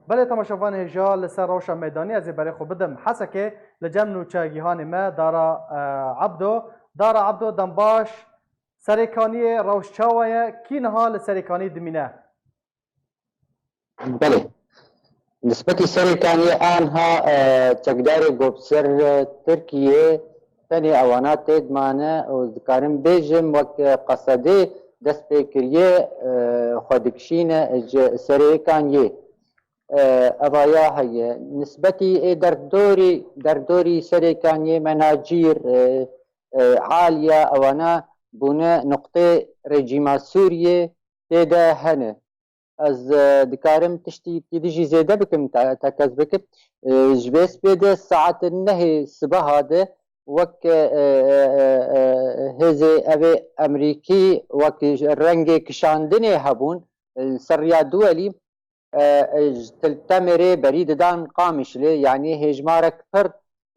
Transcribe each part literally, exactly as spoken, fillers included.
Belê temaşevanê hêja, li ser rewşa meydanî ez ê berê xwe bidim Hesekê, li cem nûçegihanê me Dara, e, Ebdo. Dara Ebdo, dem baş, Serêkaniyê rewş çawa ye? Kî niha li Serêkaniyê dimîne? Belê. Nisbetî Serêkaniyê anha, e, çekdarê ku bi ser, e, Tirkiyê tenê ewana tê dimane û dikarim bêjim wek, e, Qesedê dest pê kiriye, e, xwe dikişîne ji Serêkaniyê. E, evaya heye. Nisbetî ê derdorî, derdorî Serêkaniyê, Menacîr, e, e, Aliya, ewana bûne nuqtê rejîma Sûriyê tê de hene. Ez, e, dikarim tiştî tî dijî zêde bikim, te-, tekez bikim. E, ji vê spê de saet nehê sibeha de wek, e, e, e, e, hêzê evê Emerîkî wek rengê kişandinê hebûn, e, li ser riya Duwelî, e, e, ji Til Temirê berî didan Qamişlê, yanî hêjmarek pir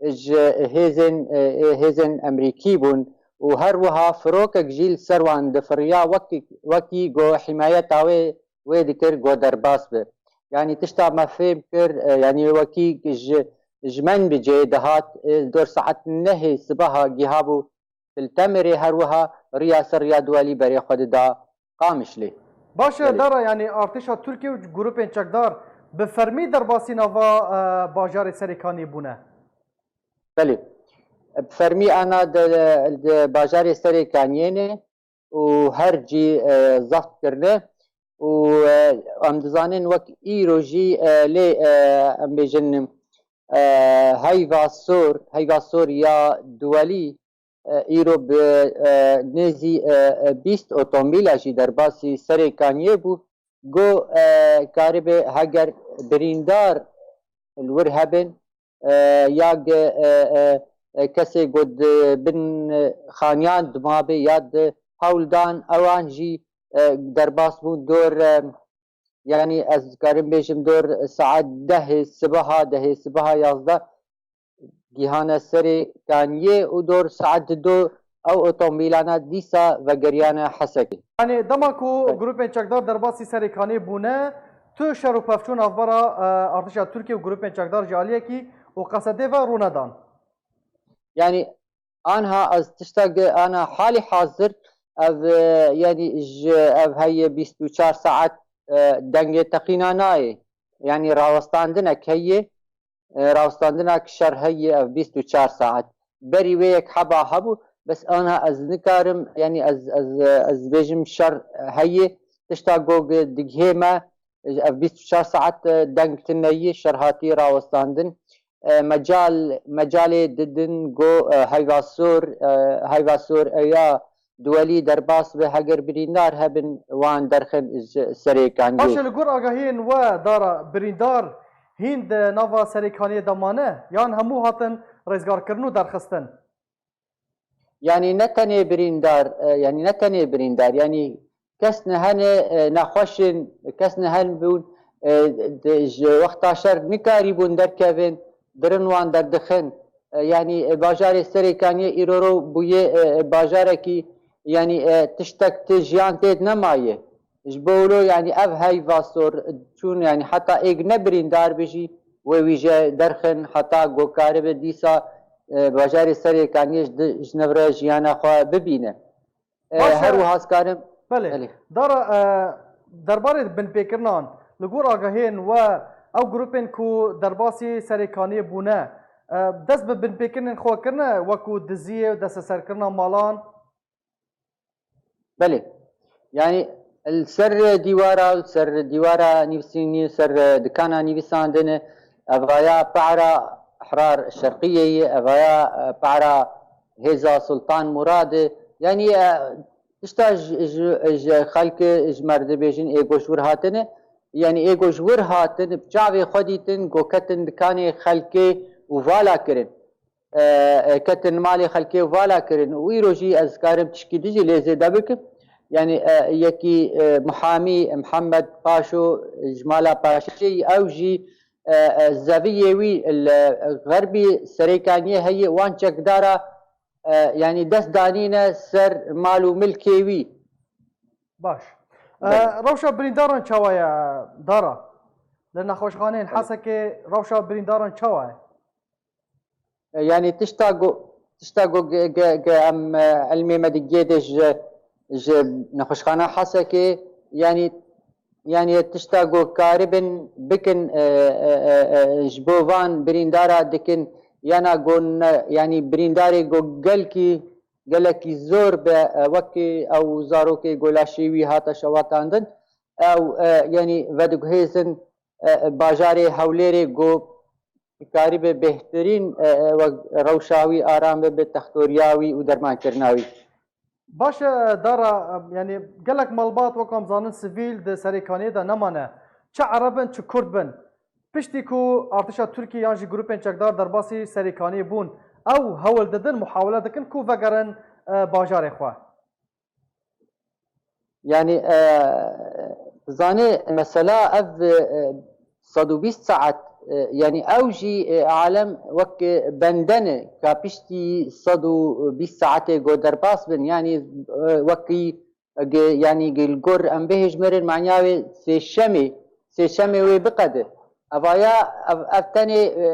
ji hêzên, e, e, hêzên Emerîkî bûn û her wiha firokek jî li ser wan difiriya wekî, wekî ku hîmayeta wê, wê dikir ku derbas be. Yanî tişta me fêm kir, e, yanî wekî ji, ji Menbicê dihat, e, li dor saet nehê sibeha gihabû Til Temirê, her wiha riya ser riya Duwelî berê xwe dida Qamişlê. Baş e, Belê. Dara, yanî artêşa Tirkiye û grûpên çekdar bi fermî derbasî nava, e, bajarê Serêkaniyê bûne? Belê. Bi fermî ana di, di bajarê Serêkaniyê ne û her cî, e, zext kirine û, e, em dizanin wek îro jî, e, lê, e, em bêjin, e, heyva sor, heyva sor ya Duwelî, e, îro bi, e, nêzî, e, e, bîst otomobîla jî derbasî Serêkaniyê bû. Go, e, karibe heger birîndar li wir hebin, e, ya ge, e, e, e, kesê ku di bin, e, xaniyan dimabe ya di hewldan ewan jî, e, derbas bûn dor, e, yanî ez dikarim bêjim dor saet dehê sibeha, dehê sibeha yazdeh gihane Serêkaniyê û dor saet du ew otomobîlana dîsa vegeriyane Hesekê. Yanî dema ku Belê. grûpên çekdar derbasî Serêkaniyê bûne, tu şer û pevçûn navbera, e, artêşa Tirkiye û grûpên çekdar ji aliyekî û Qesedê ve rûnedan? Yanî anha ez tişta ge-, ana halî hazir ev, e, yanî ji ev heye bîst û çar saet, e, dengê teqîna nayê. Yanî rawestandinek heye, e, rawestandinek şer heye ev bîst û çar saet. Berî wê yek heba hebû, bes ana ez nikarim, yanî ez, ez, ez bêjim şer heye. Tişta go ge-, digihê me, ev bîst û çar saet, e, deng tune ye, şer hatiye rawestandin. E, mecal, mecalê didin go, e, heyva sor, e, heyva sor eya Duwelî derbas be, heger birîndar hebin wan derxin ji Serêkaniyê. Baş e, li gor agahiyên we, Dara, birîndar hîn di nava Serêkaniyê de mane yan hemû hatin rêzgarkirin û derxistin? Yanî ne tenê birîndar, e, yanî ne tenê birîndar, yanî kes nehene, e, nexweş in, kes nehen bûn, e, di, ji wexta şer nikarîbûn derkevin, dirin wan derdixin. E, yanî, e, bajarê Serêkaniyê îroro bûye, e, e, bajarekî, yanî, e, tiştek ti jiyan tê nemaye. Ji bo wilo, yanî ev heyva sor çûn, yanî heta êk ne birîndar be jî wê wîje derxin, heta go karibe dîsa, e, bajarê Serêkaniyê ji di, ji nivre jiyana xwe bibîne. E, Baş e. Her wiha ez karim. Belê. Belê. Dara, e, derbarê binpêkirinan, li gor agahiyên we, ew grûpên ku derbasî Serêkaniyê bûne, e, dest bi binpêkirinên xwe kirine, wekû diziyê û desteserkirina malan? Belê. Yanî li ser dîwara, li ser dîwara nivîsînî, li ser dikana nivîsandinê, evaya Para Ehrar Şerqiyê ye, evaya, e, Para Hêza Sultan Muradê. Yanî, e, tişta ji, ji, ji xelkê, ji merdê bêjin ê ku ji wir hatine, yanî ê ku ji wir hatin, bi çavê xwe dîtin, ku ketin dikanê xelkê û vala kirin. E, e, ketin malê xelkê û vala kirin û îro jî ez karim tişkî dijî lê zêde bikim. Yanî, e, yekî, e, muhamî Mihemed Paşo ji mala Paşê, ew jî, e, e, zeviyê wî li xerbî Serêkaniyê heye, wan çekdara, e, yanî dest danîne ser mal û milkê wî. Baş. E, Belê. Rewşa birîndaran çawa ye, Dara? Li nexweşxaneyên Hesekê rewşa birîndaran çawa ye? Yanî tişta ku tişta ku em ilmê me digihê de ji ji nexweşxana Hesekê, yanî yanî tişta ku karibin bikin ji bo van birîndara dikin, yana ku yanî birîndarê ku gelkî gelekî zor be, wekî ew zarokê ku laşê wî hate şewatandin, ew yanî vediguhêzin bajarê Hewlêrê ku karibe bêhtirîn wek rewşa wî aram bibe, textoriya wî û dermankirina wî. Baş e, Dara, e, yanî gelek malbat wek em zanin sivîl di Serêkaniyê de nemane. Çi Ereb in, çi Kurd bin. Piştî ku artişa Tirkiyê yan jî grûpên çekdar derbasî Serêkaniyê bûn, ew hewl didin, muhawele dikin ku vegerin e, bajarê xwe. Yanî e, zanê mesela ev e, sed û bîst saet, e, yanî ew jî e, alem wek e, bende ne ka piştî sed û bîst saetê go derbas bin, yanî e, wekî ge, yanî ge li gor em bihêjmirin manya wê sêşemê, sêşemê wê biqede. Evaya ev, ev tenê e,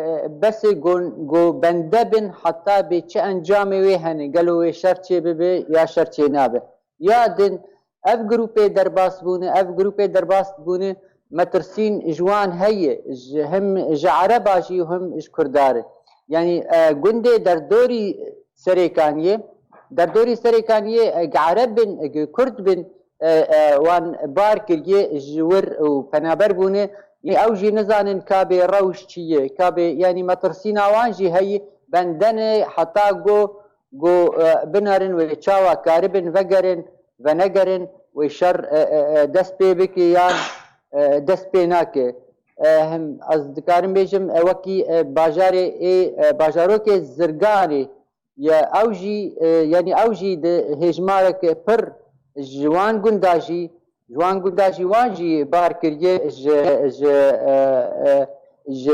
besê go, go bende bin heta bê çi encamê wê hene, gelo wê şer çê bibe ya şer çê nabe. Ya din ev grûpê derbas bûne, ev grûpê derbas bûne, metirsîn ji wan heye, ji him ji Ereba jî û him ji Kurda re. Yanî e, gundê derdorî Serêkaniyê, derdorî Serêkaniyê e, ge Ereb bin, ge Kurd bin, e, e, wan bar kiriye ji wir û penaber bûne. Lê ew jî nizanin ka bê rewş çi ye, ka bê, yanî metirsîna wan jî heye, bendene heta go, go e, binerin wê çawa karibin vegerin, venegerin, wê şer e, e, e, dest pê bike yan e, dest pê nake. E, him, ez dikarim bêjim e, wekî e, bajarê ê, e, bajarokê Zirganê ye, ew jî e, yanî ew jî di hêjmareke pir ji wan gunda jî, ji wan gunda jî wan jî bar kiriye ji, ji, e, e, ji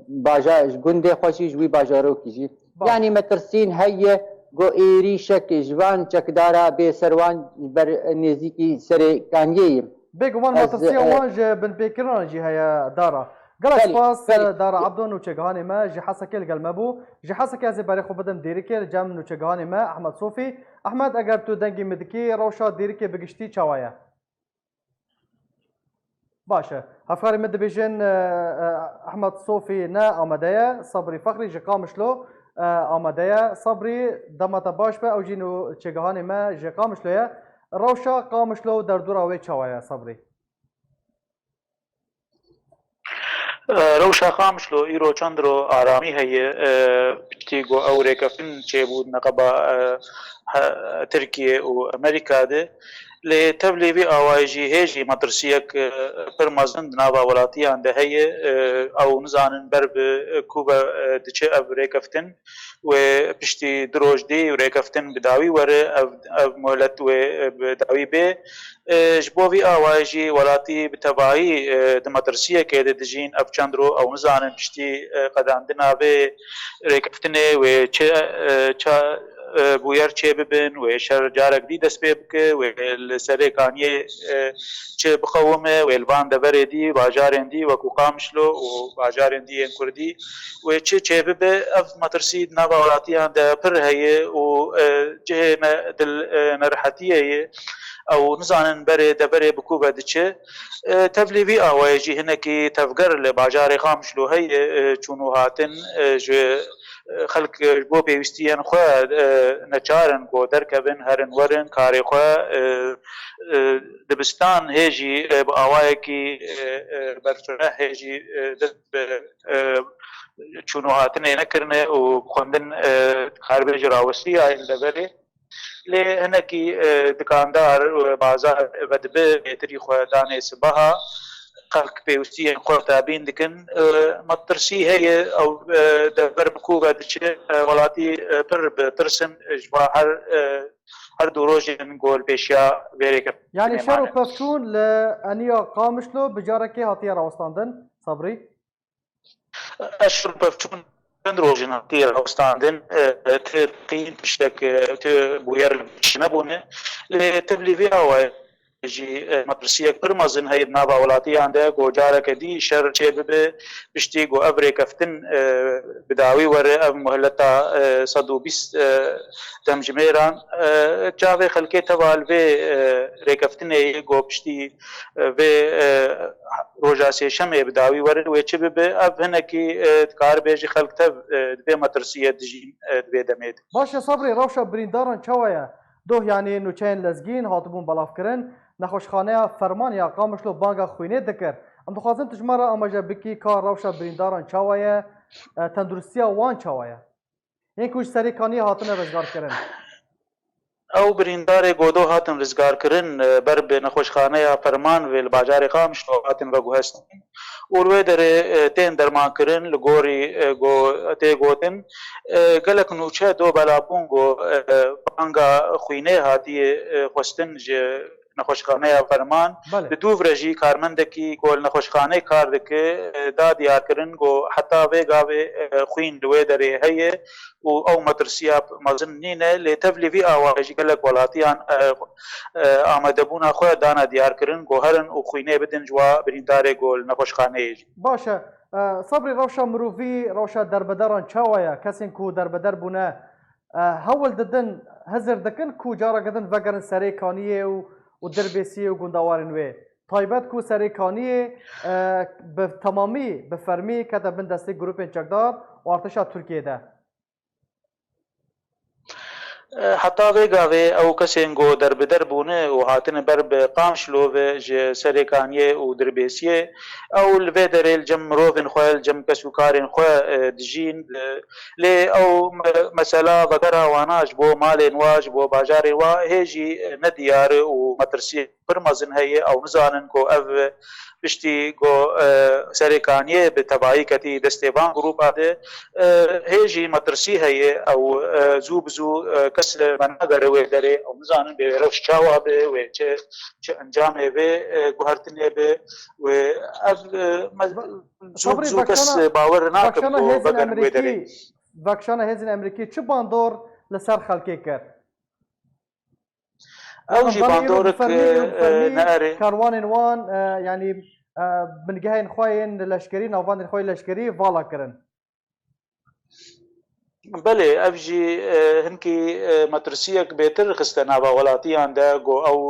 bajar, ji gundê xwe jî, ji wî bajarokî jî. Baş. Yanî metirsîn heye ku êrîşek ji van çekdara bê ser wan ber nêzîkî Serêkaniyê ye. Bêguman Ez, matirsiya e, wan ji binpêkirinan jî heye, Dara. Gelek Belê, spas, belê. Dara Ebdo, nûçegihanê me ji Hesekê li gel me bû. Ji Hesekê ez ê berê xwe bidim Dêrikê, li cem nûçegihanê me Ehmed Sofî. Ehmed, eger tu dengê min dikî, rewşa Dêrikê bi giştî çawa ye? Baş e. Hevkarê min dibêjin, e, e, Ehmed Sofî ne amade ye, Sabrî Fexrî ji Qamişlo e, amade ye. Sabrî, dema te baş be, ew jî nûçegihanê me ji Qamişlo ye. Rewşa Qamişlo û derdora wê çawa ye, Sabrî? E, Rewşa Qamişlo îro çend ro aramî heye, e, piştî ku ew rêkeftin çêbû di neqeba e, he- Tirkiye û Amerîka de. Lê tevlî vî awayî jî hê jî metirsiyek e, pir mezin di nava welatiyan de heye. E, ew nizanin ber bi ku ve e, diçe ev rêkeftin. Wê piştî du roj dî rêkeftin bi dawî were, ev, ev muhlet wê e, bi dawî bê. E, ji bo vî awayî jî welatî bi tevahî e, di metirsiyekê de dijîn. Ev çend ro ew nizanin piştî e, qedandina vê rêkeftinê wê çi e, ça e, bûyer çê bibin, wê şer carek dî dest pê bike, wê li Serêkaniyê e, çi biqewime, wê li van deverê dî, bajarên dî wekû Qamişlo û bajarên dî yên Kurdî wê çi çêbibe. Ev metirsî di nava welatiyan de pir heye û e, cihê me dil e, nerehetiyê ye. Ew nizanin berê deverê bi ku ve diçe. E, tevlî vî awayê jî hinekî tevger li bajarê Qamişlo heye, e, çûn û hatin e, ji e, xelk e, ji bo pêwîstiyên xwe e, neçar in ku derkevin, herin werin, karê xwe e, e, dibistan hê jî e, bi awayekî e, e, berfireh hê jî e, dest bi e, çûn û hatinê nekirine û xwendin e, dikare bêje rawestî ya yên deverê. Lê hinekî e, dikandar û bazar vedibe bêtirî xwe danê sibeha. Xelk pêwistiyên xwe tabîn dikin. E, metirsî heye ew e, dever bi ku ve diçe. E, welatî e, pir bi tirs in ji va her e, her du rojên ku li pêşiya vê rêkeftinê mane. Yanî şer û pevçûn li eniya Qamişlo bi carekê hatiye rawestandin, Sabrî? Ev şer û pevçûn çend rojên hatiye rawestandin, e, ti qîn tiştek, e, ti bûyer li pêş nebûne. Lê tevlî vê awayê jî e, metirsiyek pir mezin heye di nava welatiyan de, ku careke dî şer çêbibe, piştî ku ev rêkeftin e, bi dawî were, ev muhleta e, sed û bîst e, demjimêran, e, çavê xelkê teva li vê e, rêkeftinê ye, ku piştî e, vê e, roja sêşemê bi dawî were, wê çi bibe, ev hinekî e, dikaribe jî xelk tev e, di vê metirsiyê dijîn e, di vê demê de. Baş e, Sabrî, rewşa birîndaran çawa ye? Doh, yanî nûçeyên lezgîn hatibûn belavkirin, nexweşxaneya Ferman ya Qamişlo banga xwînê dikir. Em dixwazin tu ji me re amaje bikî ka rewşa birîndaran çawa ye, e, tenduristiya wan çawa ye? Yên ku ji Serê Kaniyê hatine rizgarkirin. Ew birîndarê ku doh hatin rizgarkirin, e, ber bi nexweşxaneya Ferman vê li bajarê Qamişlo hatin veguhestin û li wê derê e, tên dermankirin, li gorî e, ku tê gotin, e, gelek nûçe doh belav bûn ku e, banga xwînê hatiye e, xwestin ji nexweşxaneya Ferman. Belê. Li Dûvre jî karmendekî ku li nexweşxaneyê kar dike, e, da diyarkirin ku heta vê gavê e, xwîn li wê derê heye û ew metirsiya mezin nîne, lê tevlî vî awayê jî gelek welatiyan e, e, amadebûna xwe dane diyarkirin ku herin û xwînê bidin ji wa birîndarê ku li nexweşxaneyê jî. Baş e, e, Sabrî, rewşa mirovî, rewşa derbederan çawa ye? Kesên ku derbeder bûne, e, hewl didin, hizir dikin ku careke din vegerin Serê Kaniyê û, û Dirbêsiyê û gundewarên wê. Taybet ku Serê Kaniyê, e, bi temamî, bi fermî kete bin destê grûpên çekdar û artêşa Tirkiyê de. E, heta vê gavê ew kesên ku derbider bûne û hatine ber bi Qamişlo ve ji Serê Kaniyê û Dirbêsiyê, ew li vê derê li cem mirovên xwe, li cem kes û karên xwe e, dijîn. E, lê ew me-, mesela vegera wana ji bo malên wa, ji bo bajarên wa hê jî e, nediyar e û metirsiyê pir mezin heye. Ew nizanin ku ev piştî ku e, Serê Kaniyê bi tevayî ketî destê van grûpa de, e, hê jî metirsî heye. Ew e, zû bi zû e, kes li me nagere wê derê. Ew nizanin bê rewş çawa be, wê çi, çi encamê vê e, guhertinê be. Wê ev e, me-, zû bi Sabrî, zû kes vekşana, bawer nakin vekşana ku hêzên vegerin wê derê. Emerîkî, vekşana hêzên Emerîkî çi bandor li ser xelkê kir? Ew jî bandorek, e, ne erê. Karwanên wan, e, yanî, e, bingehên xwe yên leşkerî, navbandên xwe yên leşkerî vala kirin. Belê, ev jî, e, hinkî, e, metirsiyek bêtir xiste nava welatiyan de, ku ew,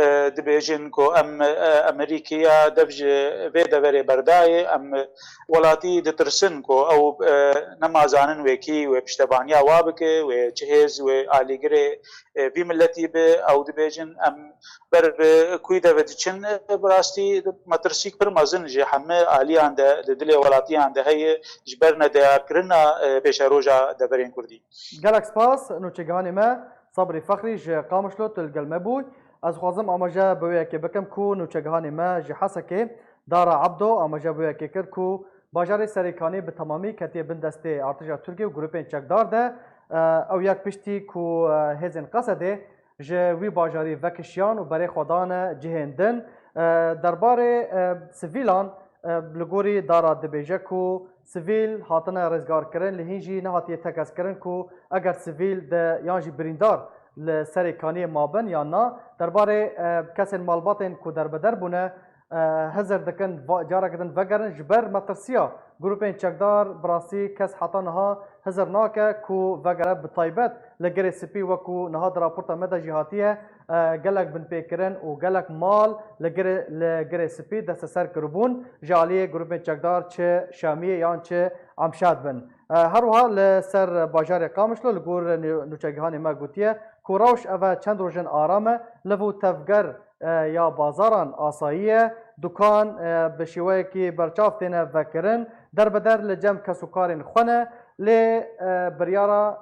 e, dibêjin ku em, e, Emerîkiya dev ji vê deverê berdayê, em welatî ditirsin ku ew, e, nema zanin wê kî wê piştevaniya wa bike, wê çi hêz, wê alîgirê e, vî miletî bi, ew dibêjin, em ber bi kûyî de ve diçin. E, bi rastî metirsîk pir mezin ji heme aliyan de, di dilê welatiyan de heye, ji ber nediyarkirina, e, pêşeroja deverên kurdî. Gelek spas, nûçegihanê me, Sabrî Fexrî ji Qamişlo tu li gel me bûy. Ez dixwazim amaje bi wê yekê bikim ku nûçegihanê me ji Hesekê, Dara Ebdo, amaje bi wê yekê kir ku bajarê Serêkanê bi temamî ketiye bin destê artêşa Tirkiyê û grûpên çekdar de. E, ew yek piştî ku, e, hêzên Qesedê ji wî bajarî vekişiyan û berê xwe dane cihên din. E, derbarê, e, sivîlan, e, li gorî Dara dibêje ku sivîl hatine rizgarkirin, lê hîn jî nehatiye tekez kirin ku eger sivîl de yan jî birîndar li Serê Kaniyê mabin yan na. Derbarê, e, kesên malbatên ku derbeder bûne, e, hizir dikin va-, careke din vegerin, ji ber metirsiya grûpên çekdar bi rastî kes heta niha hizir nake ku vegere, bi taybet li Girê Spî, wekû niha di raporta me de jî hatiye, e, gelek binpêkirin û gelek mal li Girê, li Girê Spî desteser kiribûn ji aliyê grûpên çekdar, çi Şamiyê yan çi Emşad bin. E, her wiha li ser bajarê Qamişlo li gor nû-, nûçegihanê me gotiye ku rewş ev e çend roj in aram e, liv û tevger, e, ya bazaran asayî ye, dukan, e, bi şêweyekî berçav têne vekirin, derbeder li cem kesûkarên xwe ne, lê, e, biryara,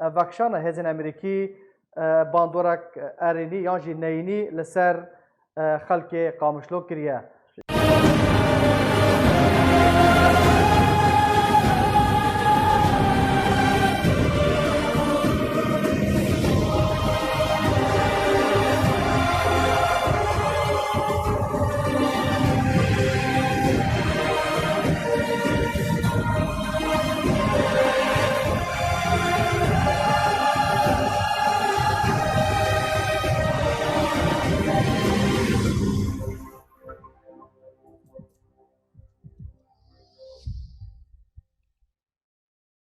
e, vekişana hêzên Amerîkî, e, bandorek erênî yan jî neyînî li ser, e, xelkê Qamişlo kiriye.